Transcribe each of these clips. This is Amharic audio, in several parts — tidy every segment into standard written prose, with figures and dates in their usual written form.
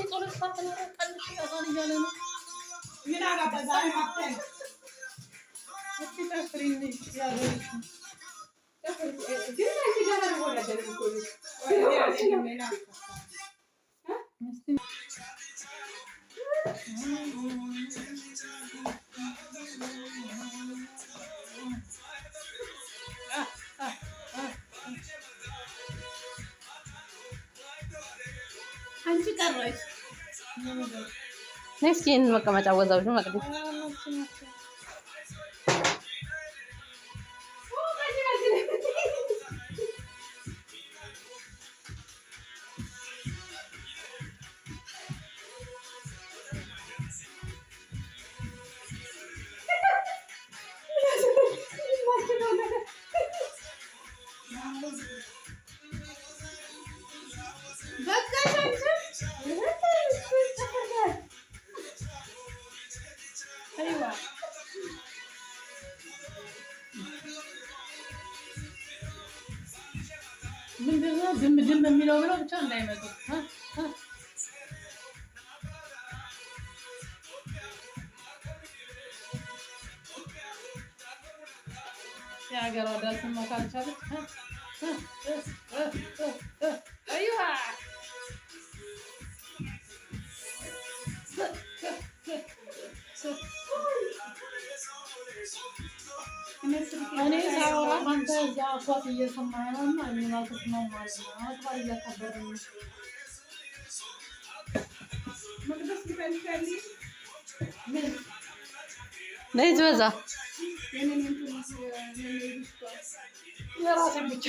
እቺን ጸሎት ሳትኖር ቀንሽ ያዛን እያለ ነው። ምን አገባ ዛሬ ማክተን እስኪ ጨፍሪልኝ ያለች ግን አንቺ ጋር አልወዳደርም እኮ። እስኪ አንቺ ቀረሽ። ነይ እስኪ ይህንን መቀመጫ አወዛውዥ መቅዲ። በቃሽ አንቺ። ምንድን ነው ድም ድም የሚለው ብለው ብቻ እንዳይመጡ። እ እ የሀገሯ ዳንስማ ካልቻለች እ እ እ እ እ አይዋ እኔ ሳወራ አንተ እዛ ኳስ እየሰማህ ነው እና እኔ አልተስማማም ማለት ነው። አመት በዓል እያከበርን ነው። መቅደስ ትፈልጋለሽ? ነይ ትበዛ። የኔን እንትን የኔን ልጅቷ የራሴን ብቻ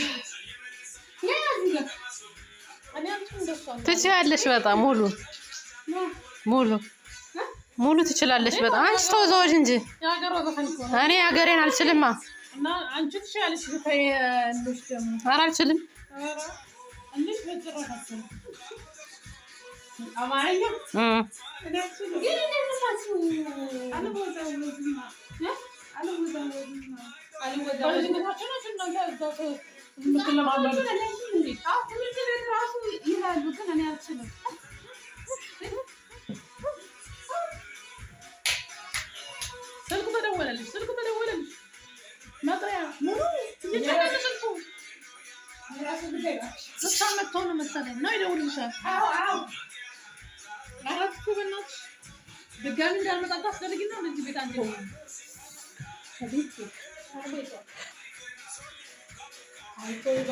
እኔ አንቺም እንደሷ ነው። ትችያለሽ በጣም ሙሉ ሙሉ ሙሉ ትችላለሽ በጣም። አንቺ ተወዛወዥ እንጂ። የሀገሯ ዘፈን እኮ ነው። እኔ ሀገሬን አልችልማ። እና አንቺ ትችያለሽ። እንዶች ደግሞ ኧረ አልችልም። ኧረ እንዴት በጭራሽ አትችልም። አማርኛ ግን አልወዛወዝም። አልወዛወዝም። በልጅነታችሁ ናችሁ እናንተ እዛ የምትለማመዱት? አዎ ትምህርት ቤት ራሱ ይላሉ፣ ግን እኔ አልችልም። ስልኩ ተደወለልሽ፣ ስልኩ ተደወለልሽ። መጥሪያ ሙሉ እየጨረሰ ስልኩ የራሱ ጉዳይ እባክሽ። እሷ መጥቶ ነው መሰለኝ ነው ይደውልልሻል። አዎ አዎ። ኧረ እኮ በእናትሽ ድጋሚ እንዳልመጣ ታስደርጊና ወደዚህ ቤት አንቺ አይቶባ።